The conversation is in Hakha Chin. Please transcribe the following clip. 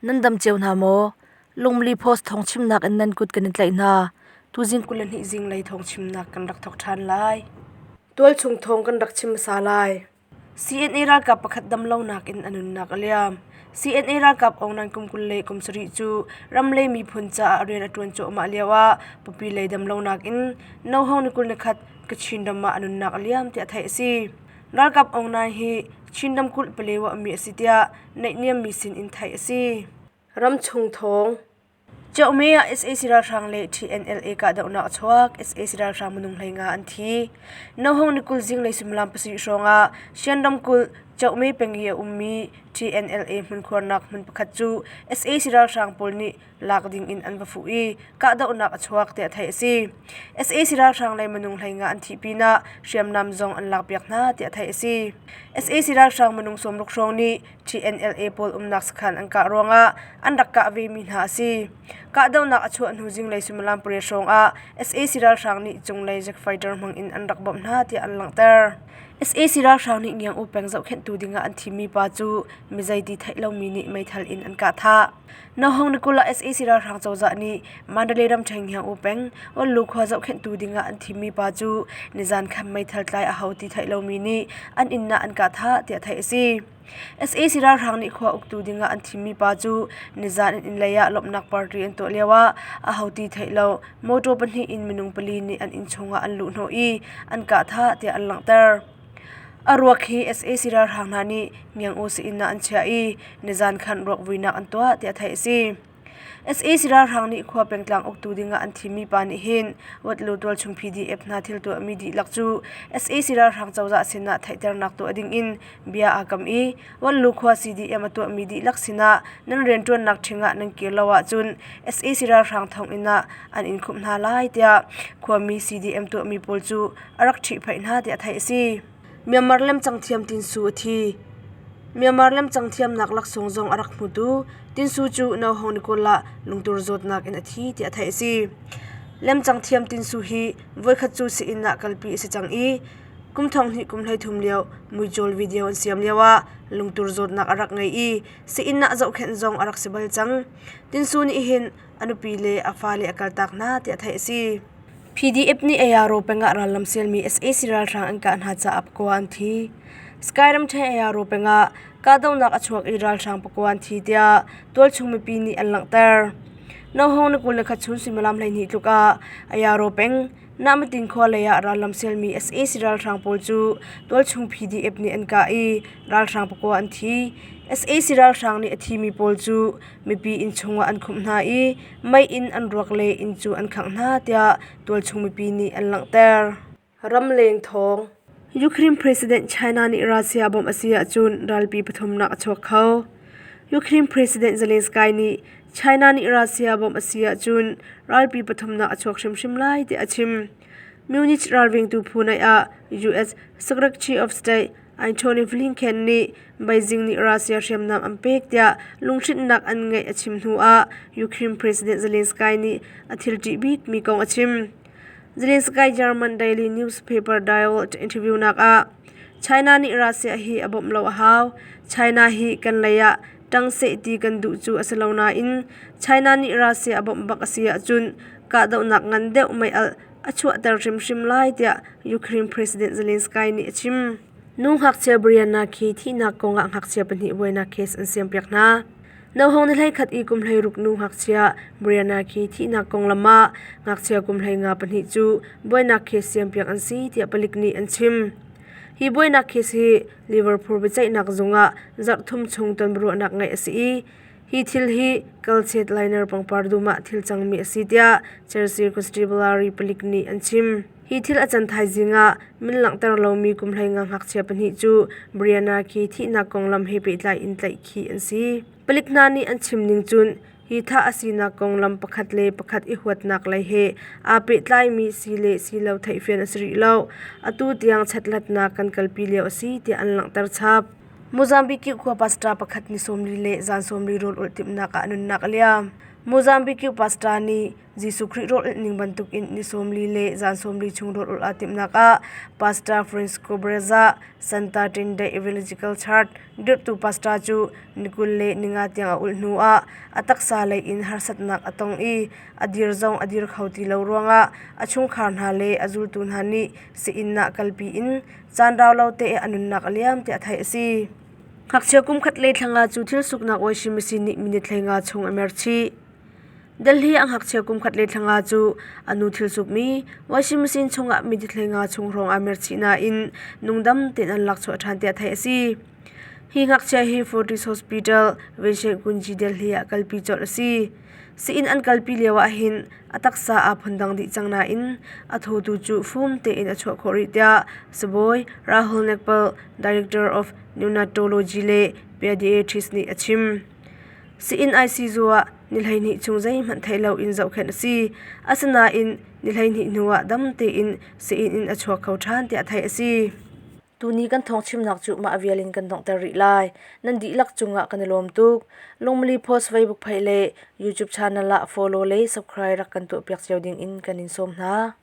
Nan dam cio hna maw? Lungmli Post thawngchimnak in nan kut kan in tlaih hna. Tuzing 22 zinglei thawngchimnak kan rak thawk ṭhan lai. Tualchung thawng kan rak chim hmasa lai. CNA ralkap pakhat damlonak in a nunnak a liam. CNA ralkap Aung Nan kum 27 cu ram le miphun caah rian a ṭuan cuahmah lioah pawpi lei damlonak in nohawng ni 21 Kachin ram ah a nunnak a liam tiah theih a si. Ralkap Aung Naing hi Chin ramkulh Palewa mi a si tiah naihniammi sin in theih a si. Ramchung thawng Ciohme ah sac ralhrang le TNLA kahdohnak a chuak. Sac ralhrang minung 15 an thi. Nohawng ni 20 zinglei suimilam pasarih hrawng ah Shan ramkulh Ciohme peng i a ummi TNLA hmunkhuarnak hmun pakhat cu sac ralhrang pawl nih lak ding in an va fuh i kahdohnak a chuak tiah theih a si. Sac ralhrang lei minung 15 an thih pinah hriamnam zong an lakpiak hna tiah theih a si. Sac ralhrang minung 60 hrawng nih TNLA pawl umnak sakhan an kah ruangah an rak kah vemi hna a si. Kahdohnak a chuah hnu zinglei suimilam pariat hrawng ah sac ralhrang nih cunglei jet fighter hmang in an rak bawmh hna tiah an langhter. Sac ralhrang nih Ngiang-U peng zohkhenhtu dingah an thimmi pa cu mi zeiti theih lomi nih meithal in an kah thah. Nohawng ni 20 ah sac ralhrang cozah nih Mandalay ramṭhen Ngiang-U peng Onlu khua zohkhenhtu dingah an thimmi pa cu nizan khan meithal tlai a ho ti theih lomi nih an inn ah an kah thah tiah theih a si. Sac ralhrang nih khua uktu dingah an thimmi pa cu nizan an inn lei ah lawmhnak party an tuah lioah aho ti theih lo mawṭaw pahnih in minung pali nih an inn chungah an luhhnawh i an kah thah tiah an langhter. A ruak hi sac ralhrang hna nih Ngiang-U sii-inn ah an chiah i nizan khan ruak vuinak an tuah tiah theih a si. Sac ralhrang nih khua pengtlang uktu dingah an thimmi pa nih hin Watlu tualchung PDF hna thil tuahmi dihlak cu sac ralhrang cozah sinah theihternak tuah dingin bia aa kam i Watlu khua CDM a tuahmi dihlak sinah nan rianṭuannak ṭhing ah nan kir lo ahcun sac ralhrang thonginn ah an in khumh hna lai tiah khuami CDM tuahmi pawl cu a rak ṭhihphaih hna tiah theih a si. Myanmar lemcang thiam Tin Su a thi. Myanmar lemcang thiamnak laksawng zong a rak hmutu Tin Su cu Nohawng ni 20 ah lungtur zawtnak in a thi tiah theih a si. Lemcang thiam Tin Su hi voikhat cu sii-inn ah kalpi a si cang i kum 2000 kum 33 lio muicawl video an siam lioah lungtur zawtnak a rak ngei i sii-inn ah zohkhenh zong a rak si bal cang. Tin Su nih hin a nupi le a fale a kaltak hna tiah theih a si. PDF nih Ayaro peng ah rallam sialmi sac ralhrang an kah hna caah pakua an thi. Sky ramṭhen Ayaro peng ah kahdohnak a chuak i ralhrang pakua an thi tiah tualchung mipi nih an langhter. Nohawng ni 21 chun suimilam 12 tluk ah Ayaro peng Nahmatin khua lei ah rallam sialmi sac ralhrang pawl cu tualchung PDF nih an kah i ralhrang pakua an thi. Sac ralhrang nih a thimi pawl cu mipi inn chungah an khumh hna i mei in an ruak le inn cu an khangh hna tiah tualchung mipi nih an langhter. Ramleng thawng. Ukraine President China nih Russia bawmh a si ahcun ralpi pathumnak a chuak kho. Ukraine President Zelensky nih China nih Russia bawmh a si ahcun ralpi pathumnak a chuak hrimhrim lai tiah a chim. Munich ralvengtu phu naih ah US Secretary of State Antony Blinken nih Beijing nih Russia hriamnam an pek tiah lunghrinhnak an ngeih a chim hnuah Ukraine President Zelensky nih a thil ṭih bikmi kong a chim. Zelensky German daily newspaper Die Welt interview nak ah China nih Russia hi a bawmh lo a hau. China hi kan lei ah ṭang seh ti kan duh cu a si lo nain China nih Russia a bawmh bak a si ahcun kahdohnak ngan deuh mei-alh a chuahter hrimhrim lai tiah Ukraine President Zelensky nih a chim. Nu ngakchia Brianna khi thihnak kongah ngakchia pahnih buainak case an siampiak hna. Nohawng ni 11 i kum 16 nu ngakchia Brianna khi thihnak konglam ah ngakchia kum 15 pahnih cu buainak case siampiak an si tiah palik nih an chim. Hi buainak case hi Liverpool biaceihnak zung ah zarh thum chung tonbiaruahnak ngeih a si i Hi thil hi kalchet liner pangpar dum ah thil cangmi a si tiah Chelsea Constabulary palik nih an chim. Hi thil a can thaizing ah min langhter lomi kum 15 ngakchia pahnih cu Brianna khi thihnak konglam he pehtlai in tlaihkhih an si. Palik hna nih an chim ning cun hi thah a sinak konglam pakhat le pakhat i huatnak lei he aa pehtlaimi si le si lo theihfian a si rih lo. Atu tiang chekhlatnak kan kalpi lio a si tiah an langhter chap. Mozambique khua pastor pakhat ni 40 le zan 40 rawl ulh timhnak ah nunnak a liam. Mozambique pastor nih Jesuh Khrih rawl ulh ning bantukin ni 40 le zan 40 chung rawl ulh aa timhnak ah Pastor Francisco Breza, Santa Trinidad Evangelical Church dirhtu pastor cu ni 25 tiang a ulh hnuah a taksa lei in harsatnak a tong i a dir zong a dir kho ti lo ruangah a chungkhar hna le a zultu hna nih sii-inn ah kalpi in caan rau lo te ah a nunnak a liam tiah theih a si. Ngakchia kum khat le thla nga cu thil suknak washing machine nih minute 15 chung a mer chih. Delhi ah ngakchia kum khat le thla nga cu a nu thil sukmi washing machine chungah minute 15 chung hrawng aa mer chih nain nungdam tein an lakchuah ṭhan tiah theih a si. Hi ngakchia hi Fortis Hospital, Vincent Kunji Delhi ah kalpi colh a si. Sii-inn an kalpi lio ahhin a taksa aa phundang dih cang nain a thawtu cu fum tein a chuah khawh rih tiah sibawi Rahul Nagpal, Director of Neonatology le Pediatrics nih a chim. Sii-inn ICU ah ni 12 chung zeihmanh theih loin zohkhenh a si. Asinain ni 12 hnuah dam tein sii-inn in a chuak kho ṭhan tiah theih a si. Tuni kan thawngchimnak cu mah vial in kan donghter rih lai. Nan dihlak cungah kan i lawm tuk. Lungmili Post Facebook page le YouTube channel ah follow le subscribe rak kan tuahpiak cio ding in kan in sawm hna.